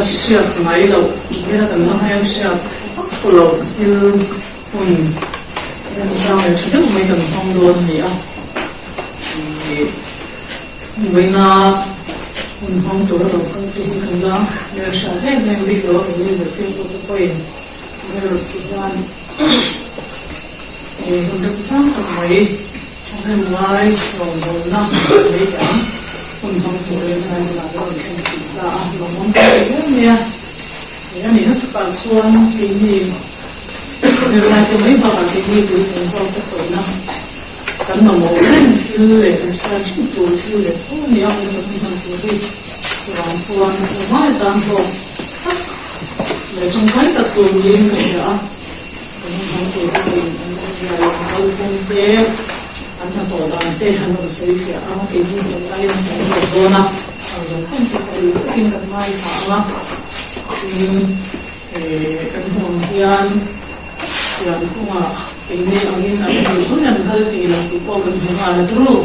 la hriat ngai loh, hmela kan la hmelhriat vak loh thil hun remchang leh tha deuh mai kan hmang dawn a ni a. Ih vawiina hun hmang tura lo kal te hi kan la hmelhriat em em bik lo a, keini zirtirtute pawhin hmelrup ti hian ih hun remchang tak mai thahnem ngai rawngbawlna mai teh ang. Hun hmang turin helai hmunah ka rawn thleng thin ta a, lawmawm ka ti hle mai a. Hei a nihna takah chuan keini zirlai te mai bakah keini puitling zawk te pawhina kan mamawh reng thil leh kan hriat reng tur thil leh tho a ni a, hun tak hman tur hi chuvang chuan hmai atan pawh tak leh tangkai tak tur niin ka hria a. Kan hun hmang tur te pawhin an zia leh an kalphung te, an hnathawh dan te an rawn sawi fiah ang a, keini sawi aiin an sawi zawk dawn a, ang zawng zawng te pawh uluk takin kan ngaithla ang a, tin kan hmu ang hian pian kawngah keini angin an hmuh zui an kal tih loh tih pawh kan hmu nghal a turu.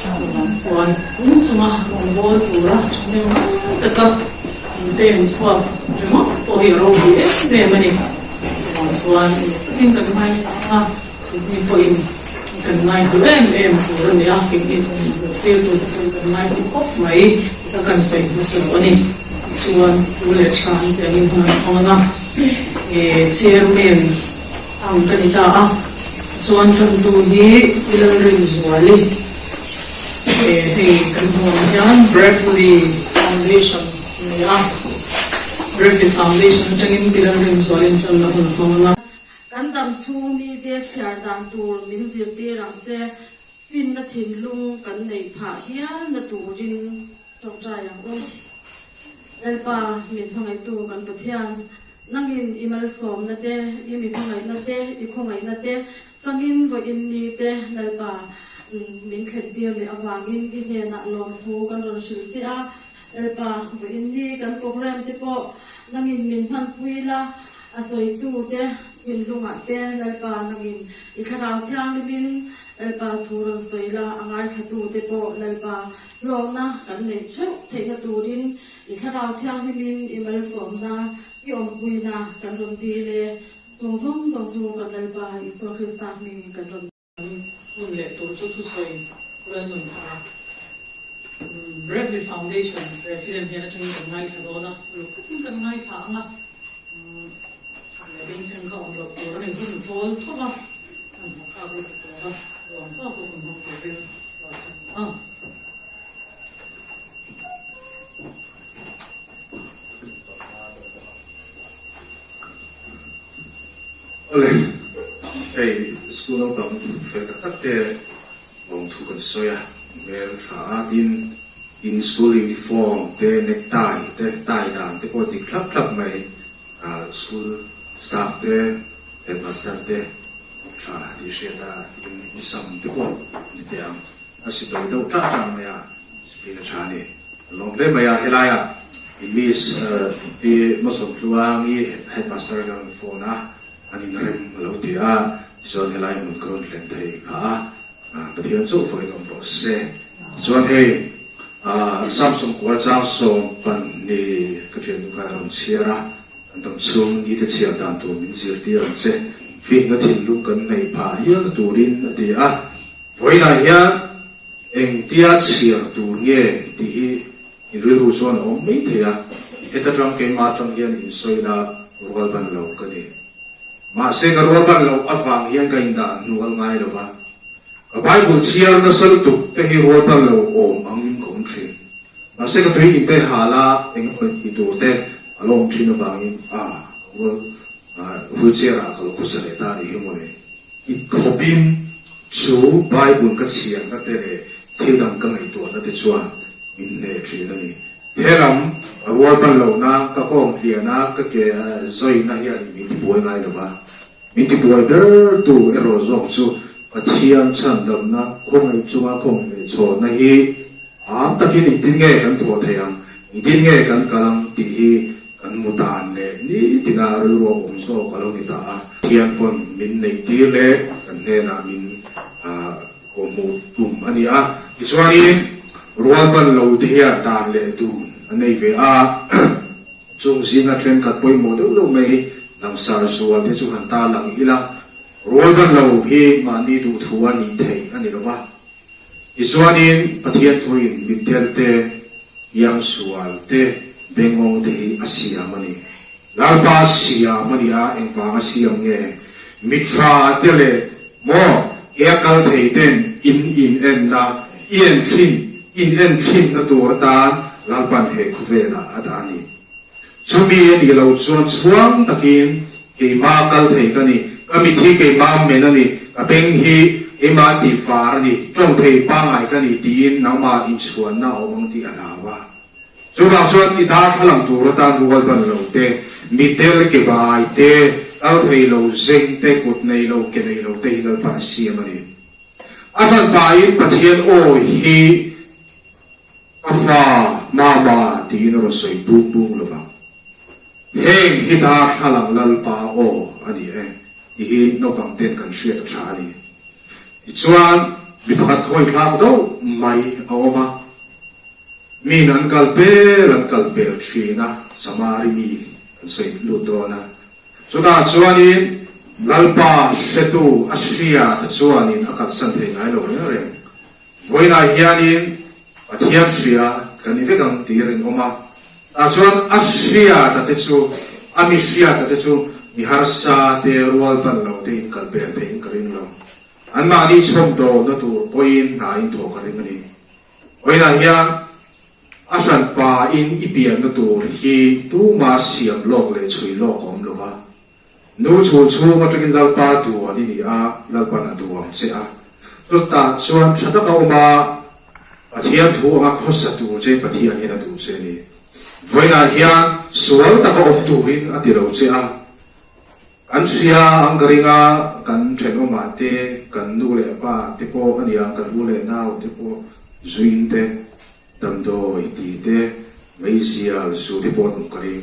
Chuvang chuan chung chunga rawngbâwl tura thahnem ngai taka an peng chhuak ringawt pawh hi a ropui em em a ni. Chuvang chuan uluk takin kan ngaithla ang a, chumi pawhin kan ngaihlu em em tur a ni a, keini thawm zirtirtute pawhin kan ngaihlu khawp mai tih kha kan sawi hmasa duh a ni. Tichuan thu leh tha an tih angin hun an hmang ang a, chairman ang ka ni ta a, tichuan tantu hi Pi Lalrinzuali hei kan hmu ang hian Bradley Foundation a ni a. Bradley Foundation atangin Pi Lalrinzualin tanna hun a hmang ang a. Kan dam chhung mite chhiar dan tur min zirtir ang che, finna thinlung kan neih phah hial na turin tawngtai ang u. Lalpa, min hmangaihtu kan Pathian, nangin i malsawmna te, i mi hmangaihna te, i khawngaihna te changin vawiin ni te Lalpa min thlentir leh avangin i hnenah lawmthu kan rawn hrilh che a. Lalpa, vawiin ni kan program te pawh nangin min hmanpui la, A sawitute thinlungah te Lalpa nangin i thlarau thianghlimin Lalpa thu rawn sawi la, a ngaithlatute pawh Lalpa hlawkna kan neih theuh theihna turin i thlarau thianghlimin i malsawmna, i awmpuina kan rawn dil e. Chung zawng zawng chu kan Lalpa Isua Krista hmingin kan rawn. Hun leh tur chu thusawi Lalnun Thara, Bradley Foundation President hian atangin kan ngaithla dawn a, uluk takin kan ngaithla ang a, leh bengchheng kha awm loh tur a ni, hun thawl tho va, an hmu khak lutuk tur a, ruang pawh pawh hun hmang turin ruahsan a. Awle, hei school naupang fel tak tak te lawm thu kan sawi a, hmel tha a, tin in school uniform te necktie te tie dan te pawh dik thlap thlap mai, school staff te headmaster te tha tih hriat a, tin i sam te pawh ni teh ang a si tawi deuh tah tah mai a, discipline a tha a ni. Ka lawm hle mai a, helaiah i miss pi Mawsawmtluangi headmaster ka rawn phone a, an inrem a lo ti a, tichuan helai hmun ka rawn hlen thei kha a, Pathian chauh fawhin awm rawh se. Tichuan hei Samsung kual chang 12 ka thiannu khan a rawn chhiar a, an dam chhung nite chhiar dan tur min zirtir ang che, finna thinlung kan neih phah hial turin a ti a, vawiinah hian Engtia chhiar tur nge tih hi in rilru chuan a awm mai thei a, heta tang keimah atang hian insawina rual ban lo ka ni. Mahse ka rual ban loh avang hian ka indah hnual ngai lo va, ka Bible chhiar nasa lutuk te hi rual ban lo awm angin ka awm thin. Mahse ka tui inte hal a eng emaw ti tur te a lo awm thin avangin a rual wheelchair ah ka lo khusa leh ta a nih hi mawle. I khawpin chu Bible ka chhiarna te leh thil dang ka ngaihtuahna te chuan min hneh thin a ni. He lam rual ban lohna ka kawng hliana ka ke zawina hian min tibuai ngai lo va. Min tibuai ber tu erawh zawk chu Pathian chhandamna khawngaih chunga kawng leh chhawnna hi Am takin engtin nge kan thawh theih ang, engtin nge kan kal ang tih hi kan mu dan leh nitina rilru a awm zawk a lo ni ta a. Thian pawn min neih tir leh kan hnenah min kawhhmuh tum a ni a. Tichuanin rualban lo te hian dan leh dun a nei ve a. Chung zinga thenkhat pawimawh deuh deuh mai langsar zual te chu han tarlang ila, rual ban lo hi mahni duhthu a nih theih a ni lo va. Tichuanin Pathian thuin mitdel te, iang sual te, bengawng te hi a siam a ni. Lalpa siam a ni a, engvanga siam nge? Mitha te leh maw ea kal thei ten in in enna, i en thin, in en thinna tur atan Lalpan he khawvelah a dah a ni. Chumi a nih loh chuan chhuang takin keima kal thei ka ni, ka mit hi keima men a ni, ka beng hi keima tih far a ni, tawng thei pangngai ka ni tiin nangmah inchhuanna a awm ang tih a hlau a. Chuvang chuan i darthlalang tur atan rual ban lo te, mitdel ke bai te, kal thei lo zeng te, kut nei lo, ke nei lo te hi Lalpan a siam a ni. A hran pahin Pathian aw hi ka fa mama tiin a rawn sawi bung bung lo vang. Heng hi darthlalang Lalpa aw a ni e tih hi naupang ten kan hriat a tha a ni. Tichuan mi pakhat khawithlak deuh mai a awm a. Min an kal pel an kal pel thin a, Samari mi kan sawi lut dawn a. Chutah chuanin Lalpa hretu a hria te chuanin a kalsan thei ngai lo reng reng. Vawiinah hianin Pathian hria kan ni vek ang tih rinawm a. Tah chuan a hria ta te chu, a mi hria ta te chu mi harsa te rual ban lo te in kal pel theiin ka ring lo. Anmahni chhawmdawlna tur pawhin hna in thawh ka ring a ni. Vawiinah hian a hranpa in i pianna tur hi tuma siam lawk leh chhui lawk a awm lo va. Nu chhul chhung atangin Lalpa duan i ni a, Lalpan a duang che a. Chutah chuan tha taka awm a, Pathian thu anga khawsa tur che Pathian hian a duh che a ni. Vawiinah hian sual taka awm turin a ti lo che a. Kan hria ang ka ring a, kan thenawmah te, kan nu leh pa te pawh a ni ang, kan u leh nau te pawh zuin te, damdawi ti te, meizial zu te pawh an awm ka ring.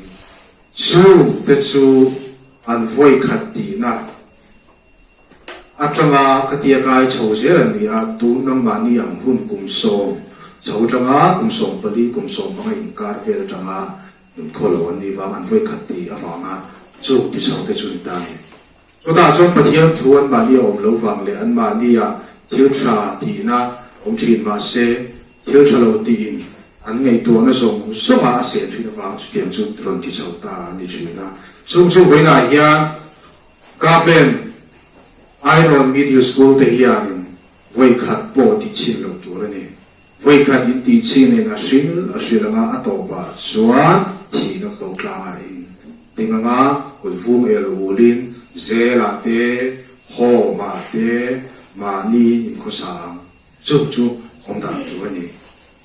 Chung te chu an vawi khat tihna atanga ka tia kai chho zel an ni a, tun nangmahni ang hun kum sawm chho atanga kum 14, kum 15 inkar vel atanga Nun khaw lo an nih vang an vawi khat tih avanga chung ti chho te chu ni ta a ni. Chutah chuan Pathian thu anmahni a awm lo vang leh anmahnia thil tha tihna awm thin mah se thil tha lo tiin an ngaihtuahna zawng zawnga a seh thin avang chutiang chu rawn ti chho ta a ni thin a. Chung chu vawiinah hian Government Iron Middle School te hianin vawi khat pawh ti chhin lo tur a ni. Vawikhat in tih chin in a hril a hril anga a tawpah chuan thihna ko tlangah in ding anga kut vung el ul in zelah te home ah te mahni in khawsa ang chu chu awm dan tur a ni.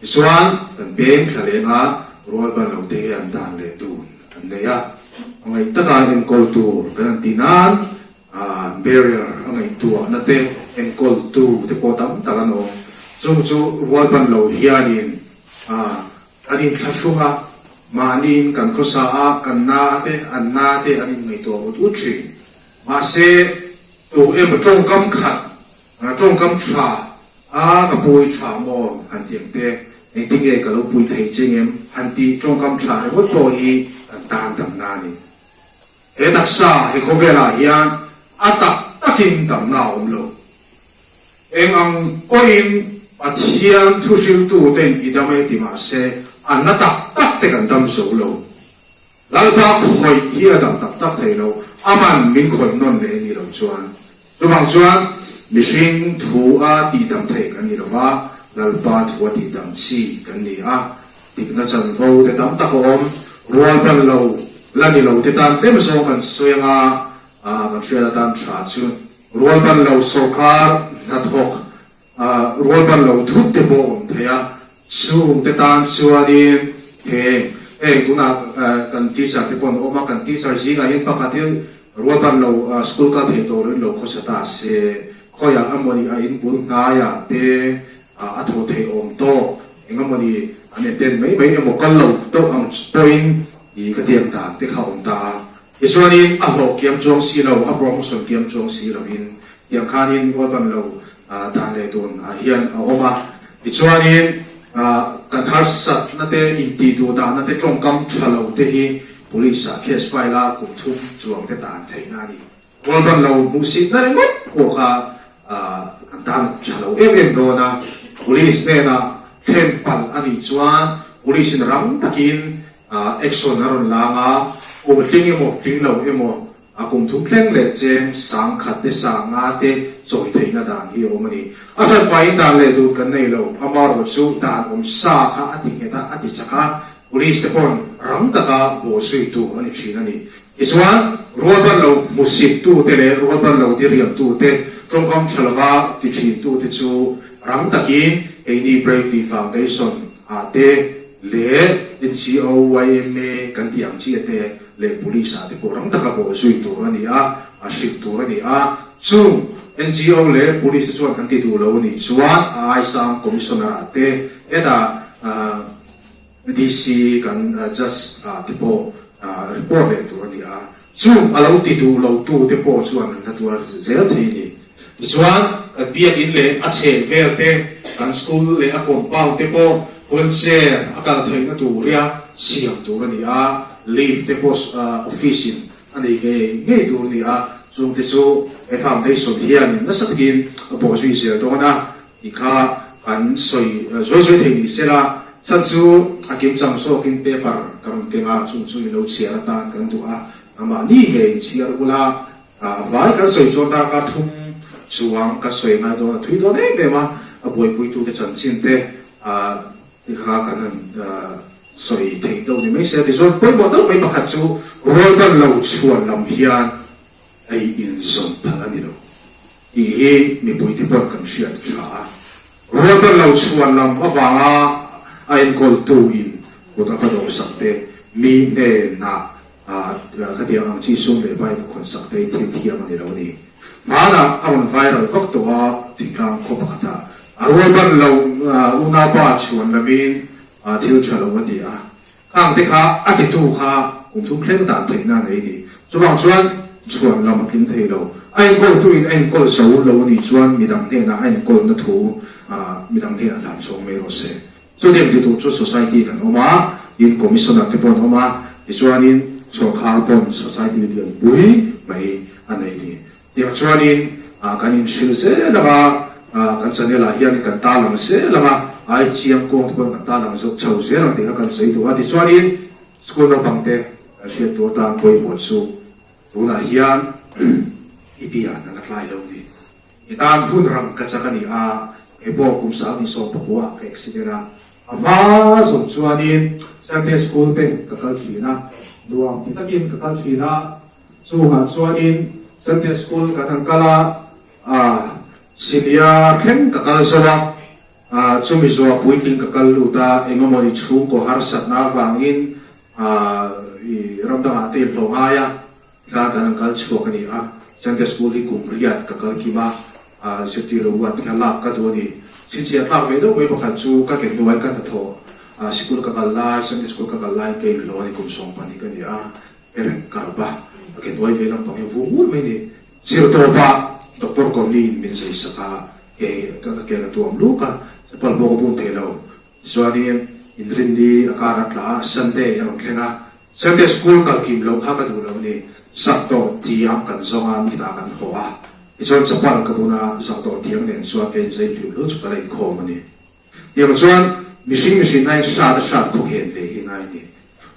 Tichuan kan peng thla leng a rual ban lo te hian dan leh dun an nei a, a ngaih taka enkawl tur kan han tih nan Barrier a ngaihtuahna te enkawltu te pawh tam tak an awm. Chung chu rual ban lo hianin an inthlahrung a, mahniin kan khawsa a, kan na te, an na te an inngaihtuah ut ut thin. Mahse, tu emaw tawngkam khat, tawngkam tha a ka pui tha maw han ti ang te, engtinge ka lo pui thei che ngem han tih tawngkam tha ringawt pawh hi kan tan damna a ni. He taksa he khawvelah hian a tak takin damna a awm lo. Eng ang pawhin Pathian thuhriltuten i dam e ti mah se, a na tak tak te kan dam zo lo. Lalpa khawih hi a dam tak tak thei lo, aman min khawih nawn leh ni lo chuan. Chuvang chuan mihring thu a tihdam thei kan ni lo va, Lalpa thu a tihdam chi kan ni a, dikna chanvo te tam tak a awm, rual ban lo la ni lo te tan tlem zawng kan sawi anga kan hriat atan tha chu rual ban lo sawrkar hnathawk rual ban lo thut te pawh awm thei a, chung te tan chuanin heng heng tunah kan teacher te pawh an awm a, kan teacher zingah hian pakhat hi rual ban lo school kal thei turin lo khawsa ta se, khawiah amawni a inbul hnaiah te a thaw thei awm tawk engemawni an enten mai mai emaw kal lo deuh ang pawhin i ka tiang dan te kha a awm ta a. Tichuanin a hlawh kiam chuang si lo, a promotion kiam chuang si loin tiang khanin rualban lo dan leh dun ah hian a awm a. Tichuanin kan harsatna te, intih duh dahna te, tawngkam tha lo te hi. Police ah case file a kum thum chuang te tan theihna a ni. Rualban lo hmuhsitna ringawt pawh kha kan tan tha lo em em dawn a, Police hnena thlen palh a nih chuan Police in rang takin action a rawn lang a, kum tling emaw tling lo emaw a kum thum thleng leh cheng sangkhat te sanga te chawi theihna dan hi a awm a ni. A hran pahin dan leh dut kan nei lo, amaherawhchu dan awm sa kha a ti nghet a, a ti chak a, Police te pawn rang taka bawhzui tur a ni thin a ni. Tichuan, rualban lo hmusit tute leh rualban lo diriam tute, tawngkam tha lova ti thin tute chu rang takin keini Bravely Foundation ah te leh NGO, yma kan tih ang chiah te leh Police ah te pawh rang taka bawhzui tur a ni a, a hrilh tur a ni a. Chung NGO leh Police te chuan kan ti duh lo a nih chuan a aisang Commissioner ah te hetah DC kan judge ah te pawh report leh tur a ni a, chung a lo ti duh lo tu te pawh chuan an hla tuar zel thei a ni. Tichuan kan biakinn leh a chheh vel te, kan school leh a compound te pawh wheelchair a kal theihna turia siam tur a ni a, lift te pawh office in a nei ngei ngei tur a ni a, chung te chu he foundation hianin nasa takin a bawhzui zel dawn a. Ti kha kan sawi zuai zuai thei ni sela, chhan chu a kimchang zawkin paper ka rawn keng a, chung chu in lo chhiar atan kan duh a, mahni ngei in chhiar ula, a vai kan sawi chuan darkar thum chuang ka sawi ngai dawn a, thui dawn em em a, a buaipuitute chanchin te ti kha kan han sawi thei deuh ni mai se, tichuan pawimawh deuh mai pakhat chu rualban lo chhuan lam hian hei inzawm phal a ni lo. Tih hi mipuite pawh kan hriat tha a. Rualban lo chhuan lam avanga a enkawltu in kut a va dawhsak te, mi hnenah khatiang ang chi sum leh vai va khawnsak te hi thil thiam a ni lo a ni. Hmanah a rawn viral vak tawh a, thingtlang khaw pakhatah a rualban lo unaupa chhuan lamin thil tha lo a ti a. Khang te kha a titu kha kum thum thleng dan theihna a nei ni. Chuvang chuan chhuan lam a tling thei lo. A enkawltuin a enkawl zo lo a nih chuan midang hnenah a enkawlna thu midang hnenah hlan chhawng mai rawh se. Chutiang titu chu society kan awm a, tin commissioner te pawh an awm a, tichuanin sawrkhar pawn society lianpui mai a nei ni. Tiang chuanin kan inhrilh zel ang a, kan channel ah hianin kan tarlang zel ang a, ai chiang kawng te pawhin kan tarlang zawk chho zel ang tih kha kan sawi duh a. Tichuanin school naupang te kan hriat tur atan pawimawh chu tunah hian i pian a la tlai lo ni. I tan hun rang ka chak a ni a, kei pawh kum 2019 ah ka accident a, a hma zawng chuanin Sunday school te ka kal thin a, nuam ti takin ka kal thin a, Chungah chuanin Sunday School kan han kal a, Silia thleng ka kal zo a, chumi zuah puitling ka kal lut a, eng emaw ni chhungkaw harsatna avangin i ram dangah te inhlawh ngai a, tikhan kan han kal chhuak a ni a, Sunday School hi kum riat ka kal kim a, zirtir ruat kha lak ka duh a ni. Chhinchhiah tlak ve deuh mai pakhat chu ka ke hnuai ka hnathawh sikul ka kal lai, Sunday School ka kal laiin ka inhlawh a ni, kum 12 ka ni a. Eren karba a ke hnuai ve lampang hi vung ngur mai ni. Zir tawpah Doctor Conley in min zai sak a, ke ka ke la tuam luk a, chapal pawh ka bun thei lo. Tichuanin Inrinni a kar a tla a, Sunday a rawn thleng a, Sunday school kal kim loh kha ka duh lo ni. Zak tawh thiam kan zawng a, mi ta kan haw a. Tichuan chapal ka bun a, zak tawh thiam nen chuan kei in zai hliu hliu chu ka la inkhawm a ni. Tiang chuan mihring mihring ngai hrat a hrat khawk hen ve hi ngai ni.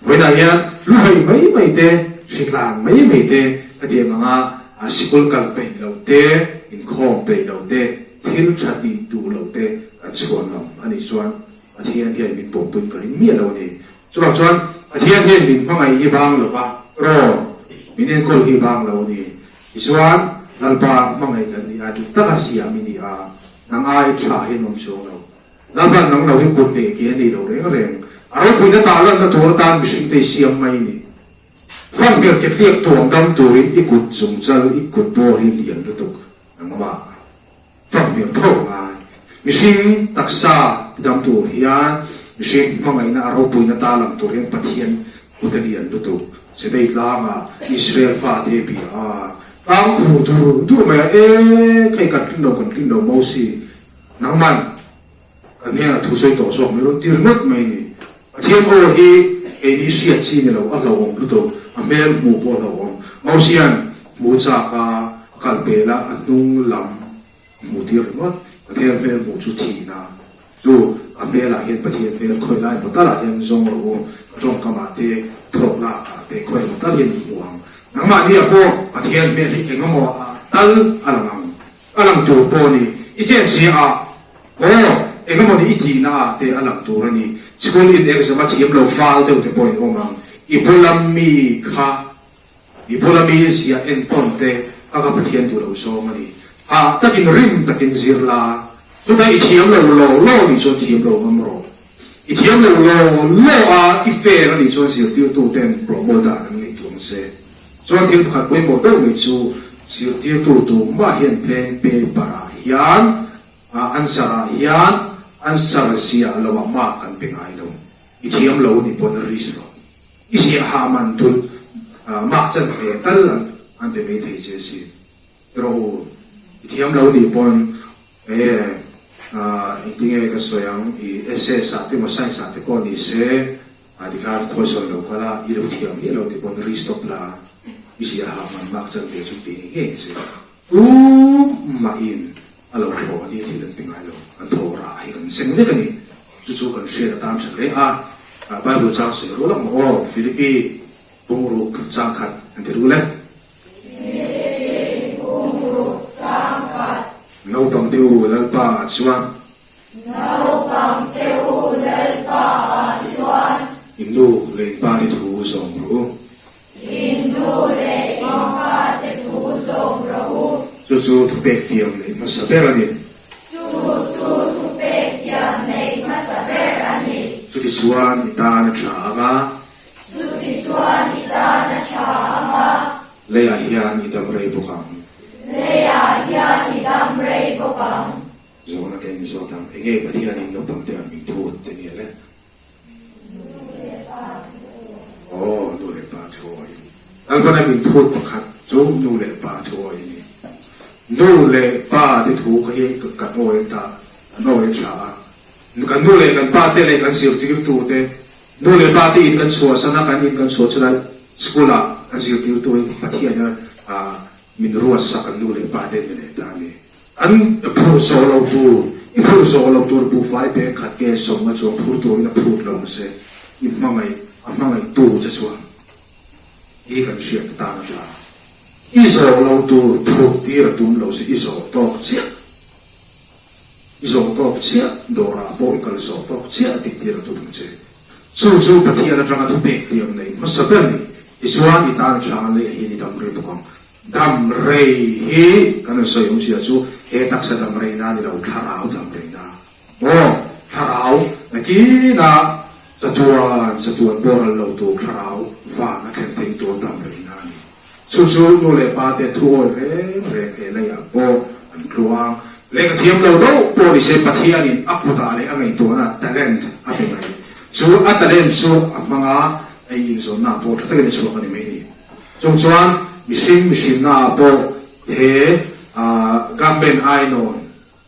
Vawiinah hian luhai mai mai te, hritlang mai mai te ka ti ang anga sikul kal peih lo te, inkhawm peih lo te, thil tha tih duh lo te kan chhuan lam a nih chuan Pathian hian min pawmpuiin ka ring miah lo a ni. Chuvang chuan Pathian hian min hmangaih hi vang lo va, rawn min enkawl hi vang lo a ni. Tichuan Lalpa hmangaih kan ni a, dik taka siam i ni a, Nang ai tha hi an awm chuang lo. Lalpan nang lo hi kut leh ke a nei lo reng reng. A ropuina tah lanna tur atan mihring te i siam mai ni. Fan hmel ke hliak tuam dam turin i kut chung chal i kut bawr hi lian lutuk nangmah fan hmel tho ngai. Mihring taksa ti dam tur hian mihring hmangaihna a ropuina ta lang tur hian Pathian kut a lian lutuk. Sinai tlangah Israel fate bia a tlang phu dur dur mai a, E, khei kan tlin lo, kan tlin lo Mosi, nangman kan hnenah thu sawi tawh zawk mai rawn tir ngawt mai ni. Pathian aw hi Keini hriat chi ni lo, a hlauhawm lutuk, a hmel hmuh pawh a hlauhawm. Mosia'n hmu chak a, a kal pel a, a hnung lam a hmuh tir ringawt. Pathian hmel hmuh chu thihna chu a hmelah hian Pathian hmel khawi lai emaw talah hian zawng rawh u, ka tawngkamah te, thawk lakah te khawi emaw tal hian in hmu ang. Nangmahniah pawh Pathian hmel hi eng emaw tal a lang ang. A lang tur pawh a ni. I chet zia a, aw, eng emaw ni i tihna ah te a lang tur a ni. School in exam a thiam lo fal deuh te pawh in awm ang. I bula mi kha, i bula mi zia entawn te kha ka Pathian duh lo zawng a ni. Hah takin rim takin zir la, chutah i thiam lo law law nih chuan thiam lo ngam rawh. I thiam lo law law a, i fair a nih chuan zirtirtu ten promote ah an ngaihtuah ang che. Chuan thil pakhat pawimawh deuh mai chu zirtirtu tumah hian plain paper ah hian answer ah hian answer ziah lo ah mark kan pe ngai lo. I thiam lo ni pawn a risk lo. I ziah ha man thut mark chan ve tal an pe mai thei che si. Rawh u, i thiam lo ni pawn e engtinge ka sawi ang i essays ah te emaw science ah te pawh ni se A ti khan khawi sawi lo kal a, i lo thiam miah lo ti pawn ri stop la, i zia ha man mak chan ve chu ti ngei ngei che. Tumah in a lo thaw a ni thil an ti ngai lo, kan thaw rah hi kan seng vek a ni. Chu chu kan hriat atan tha hle a, Bible chang sawi rual ang maw aw, Philippi bungruk chang khat an ti rul e. Philippi bungruk chang khat. Naupang te u Lalpa ah chuan. Naupang te u Lalpa ah chuan. In nu leh in pa te thu zawm rawh u. In nu leh in pa te thu zawm rawh u. Chu chu thupek tiam neih hmasa ber a ni. Chu chu thupek tiam neih hmasa ber a ni. Chutichuan i tan a tha ang a. Chutichuan i tan a tha ang a. Leiah hian i dam rei bawk ang. Leiah hian i dam rei bawk ang. Zawhna te ni zawt ang, enge Pathianin naupang te an min phut te nia le? Aw, nu leh pa thu awi. Lalpan a min phut pakhat chu nu leh pa thu awi a ni. Nu leh pa te thu kha hi kan awi ta, an awi tha a. Kan nu leh kan pa te leh kan zirtirtu te, nu leh pa te in kan chhuahsan a, kan in kan chhuahsan a, school ah kan zirtirtu in Pathian a min ruatsak an nu leh pa te ni leh ta a ni. An phurh zawh lo tur, i phurh zawh lo tur buhfai bag khat ke sawmna chuan phur turin a phut lo se, i hmangaih, a hmangaih tu che chuan i kan hriat tan a tla. I zawh lo tur phurh tir a tum lo se i zawh tawk chiah, i zawh tawk chiah, dawrah pawh i kal zawh tawk chiah tih tir a tum ang che. Chu chu Pathian atanga thupek tiam nei hmasa ber ni. Tichuan i tan tha leh hian i dam rei bawk ang. Dam rei hi kan rawn sawi awmzia chu he taksa dam rei na ni lo, thlarau dam rei na. Aw, thlarau nakinah chatuan chatuan boral lo tur thlarau van a thlen theih tur dam rei na a ni. Chu chu nu leh pa te thu awi reng reng he leiah pawh an tluang. Lehkha thiam lo deuh pawh ni se Pathianin a kutah leh a ngaihtuahna talent a pe mai. Chu a talent chu a hmanga ei inzawnna pawh tha takin a chhuak a ni mai ni. Chung chuan mihring mihrinna ah pawh he Government Ainawn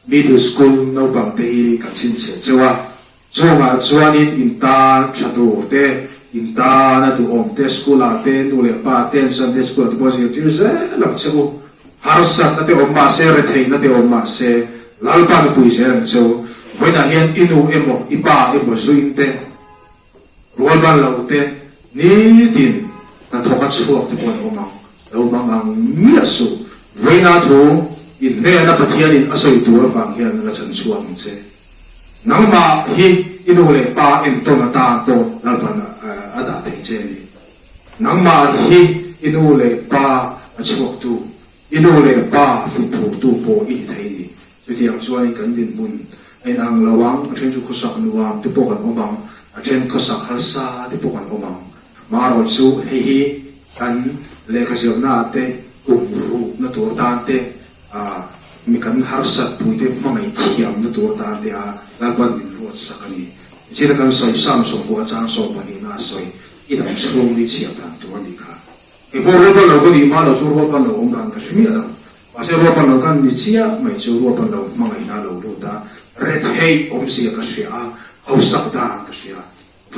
Middle School naupang te hi kan chhinchhiah cheu a, chungah chuanin in tan tha tur te, in tan a duhawm te school ah te nu leh pa ten Sunday School ah te pawh zirtir zel ang che u. Harsatna te awm mahse, retheihna te awm mahse Lalpa nupui zel ang che u. Vawiinah hian i nu emaw i pa emaw zuin te, Rual ban lo te nitin hnathawk a chhuak te pawh an awm ang, lo bang ang miah suh. Vawiina thu in hnena Pathianin a sawi tur avang hian la chhan chhuak ang che. Nangmah hi i nu leh pa entawn atan pawh Lalpan a dah thei che a ni. Nangmah hi i nu leh pa a chhuaktu, i nu leh pa fuihphurtu pawh i ni thei a ni. Chutiang chuanin kan dinhmun a inang lo ang, a then chu khawsak nuam te pawh kan awm ang, a then khawsak harsa te pawh kan awm ang. Marawh chu hei hi kan lehkha zirna te, kum rukna tur tan te, mi kan harsat pui te hmangaih thiamna tur tan te a Lalpan min ruat sak a ni. Zira kan sawi Samson pawh a chang 12 na a sawi, i dam chhung ni chhiar dan tur a nih kha. Kei pawh rualban lo ka nih hma lo chu rualban lo awm dan ka hre miah lo. Mahse ruahpan lo kan ni chiah mai chu ruahpan lo hmangaihna a lo lut a, retheih awmzia ka hria a, hausak dan ka hria.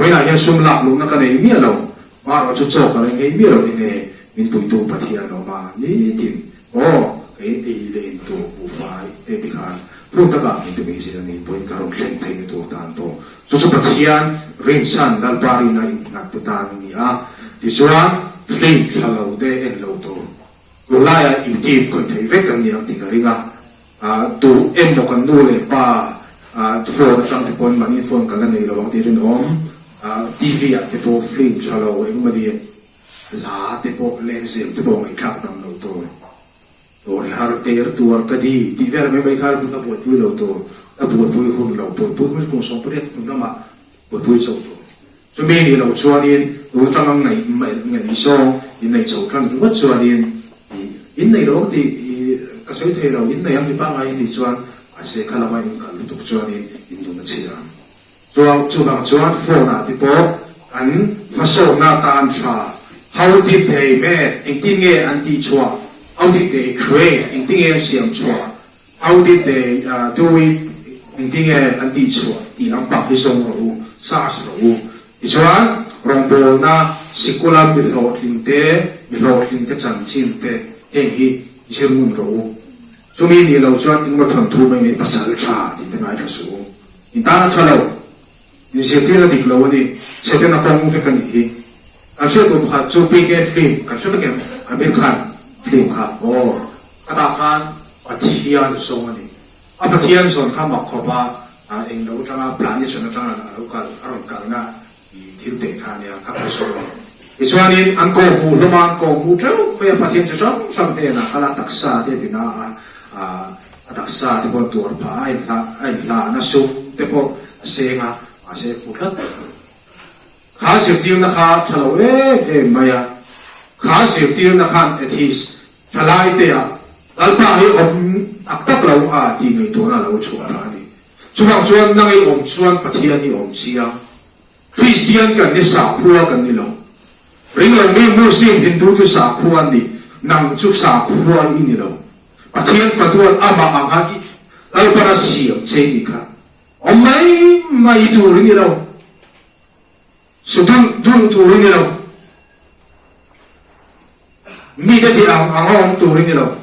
Vawiinah hian sum lak luhna ka nei miah lo, marawh chu chaw ka la nghei miah lo enge min puitu Pathian a awm a nitin aw kei ei leh in tur buhfai te ti khan hmun takah min ti mai zir a ni vawiin ka rawn thleng theihna tur tan pawh chu chu Pathian rinchhan Lalpa rina innghat te tan a ni a tichuan film thla lo te en lo tur tunlaiah YouTube khawih theih vek kan ni ang tih ka ring a. Tu emaw kan nu leh pa phone atang te pawn mahni phone kan la nei lo ang tih rinawm. TV ah te pawh film tha lo engmawni hla te pawh lengzem te pawh ngaihthlak tam lo tur. Tur i har ter tuar ka di tih vel mai mai kha la buaipui lo tur, la buaipui hun lo, buaipui hun kum 80 hnu lamah buaipui chauh tur. Chumi nih loh chuanin tun atanga ngaih ngaih zawng inneih chho tan ringawt chuanin ih inneih lo ang tih ih ka sawi thei lo, inneih ang ti pangngai in nih chuan mahse kha lama in kal lutuk chuanin in dun a chhia ang. Chuan chuvang chuan phone ah te pawh kan hmasawmna tan tha how did they made engtin nge an tih chhuah, how did they create engtin nge an siam chhuah, How did they do it? Engtinge an tihchhuah tih lampang hi zawng rawh u, search rawh u. Tichuan, rawngbawlna sikula mi hlawhtling te, mi hlawhtling te chanchin te heng hi zir ngun rawh u. Chumi nih lo chuan engmaw thawnthu mai mai pasal tha tih te ngaithla suh u. In tan a tha lo. In zirtirna dik lo a ni. Setana kawng vek a nih hi. Kan hriat tur pakhat chu PK film kan hre vek em? Amir Khan film kha. Aw, khatah khan Pathian zawng a ni. A Pathian zawn kha mak khawp a, eng lo atanga planet hran atanga a lo kal, a rawn kalna i thil teh kha a nia, ka hre zawk lo. Tichuanin an kawhhmuh hlawm a, an kawhhmuh teuh mai a, Pathian chi hrang hrang hnenah kal a, taksa te a tina a, a taksa te pawh an tuar phah a, a inhlah, a inhlahna sum te pawh a seng a, mahse hmu tlat lo. Kha zirtirna kha tha lo em em mai a, kha zirtirna khan atheist thalaitea Lalpa hi awm tak tak lo a tih ngaihtuahna a lo chhuah phah a ni. Chuvang chuan nang i awm chuan Pathian i awm chiang. Kristian kan ni sakhua kan ni lo. Ringlo mi Muslim Hindu chu sakhua an ni, nang chu sakhua i ni lo. Pathian fatuan amah anga i Lalpana siam che i nih kha. Awm mai mai tur i ni lo. Su dun dun tur i ni lo. Mite tih ang anga awm tur i ni lo.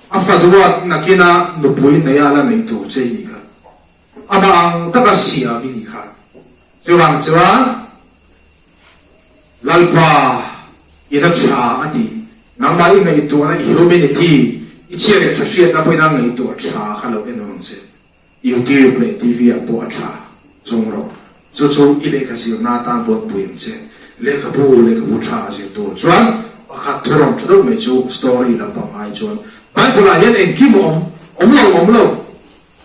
A faduat nakina nupui neia la nei tur che i nih kha. Amah ang taka siam i nih kha. Chuvang chuan Lalpa i la tha a ti. Nangmah i ngaihtuahna i humanity i chhia leh tha hriatna pawhin a ngaihtuah tha kha lo en ang che. YouTube leh TV ah pawh a tha zawng rawh. Chu chu i lehkha zirna atan pawh pui ang che. Lehkhabu, lehkhabu tha a zir tur chuan pakhat thurawm tha deuh mai chu story lampang ai chuan Bible ah hian engkim a awm, awm lo awm lo.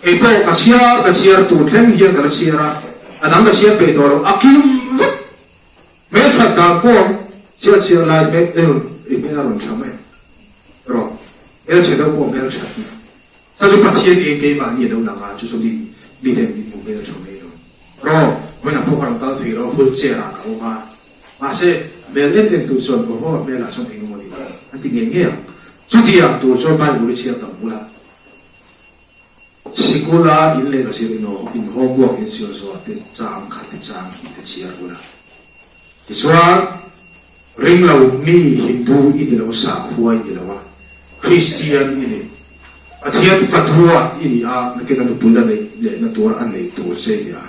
Kei pawh ka chhiar ka chhiar tur thleng hian ka la chhiar a, a dang ka chhiar peih tawh lo, a kim vek. Hmelthat dan pawh awm, chhiar chhiar lai hmel i hmel a rawn tha mai rawh, hmelchhe deuh pawh hmelthat mai. Sa chu Pathian eng keimahni a lo lang a, chu chu mi mi ten min hmu hmel tha mai lo. Rawh, vawiin pawh ka rawn kal thei lo, wheelchair ah ka awm a, mahse hmel en en tu chuan aw haw hmelah chuan eng emaw ni lo an ti ngei ngei ang. Chutiang tur chuan Bible i chhiar tam bula sikula in lehkha zir in in homework in zir zawh te chang khat te chang hnih te chhiar bula. Tichuan, ringlo mi Hindu i ni lo, sakhua i ni lo a, Kristian i ni. Pathian fatua i ni a, nakin a nupui la neih lehna tur a neih tur che i ni a.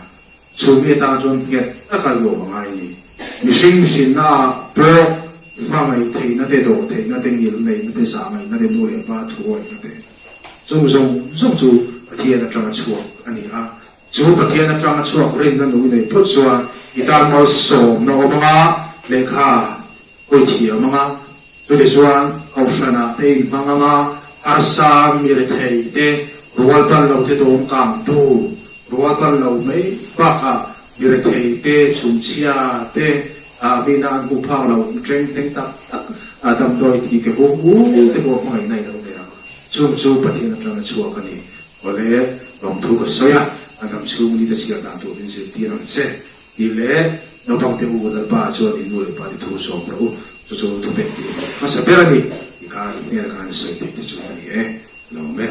Chu mi atan chuan nghet taka luam a ngai ni. Mihring mihrinna ah pawh hmangaih theihna te, dawh theihna te, ngil neihna te, zah ngaihna te, nu leh pa thuawihna te, chung zawng zawng chu Pathian atanga chhuak a ni a. Chu Pathian atanga chhuak rinna nung i neih phawt chuan i tan malsawmna awm anga, lehkha hawi thiam anga, chutichuan Kohhranah te inhmang anga, harsa mi rethei te, rual ban lo te dawm kangtu, rual ban lo mai bakah mi rethei te, chhumchhia te, mina an hmuh phak lo tleng thleng tak tak damdawi thi ke hum u te pawh hmangaihna i lo nei ang. Chung chu Pathian atanga chhuak a ni. Awle, lawmthu ka sawi a, a dam chhung ni te chhiar dan tur min zirtir ang che tih leh naupang te u Lalpa chuan in nu leh pa te thu zawm rawh u, chu chu thupek tih hmasa ber a ni tih kha i hmel khan sawi theih te chu a ni e, lawm e.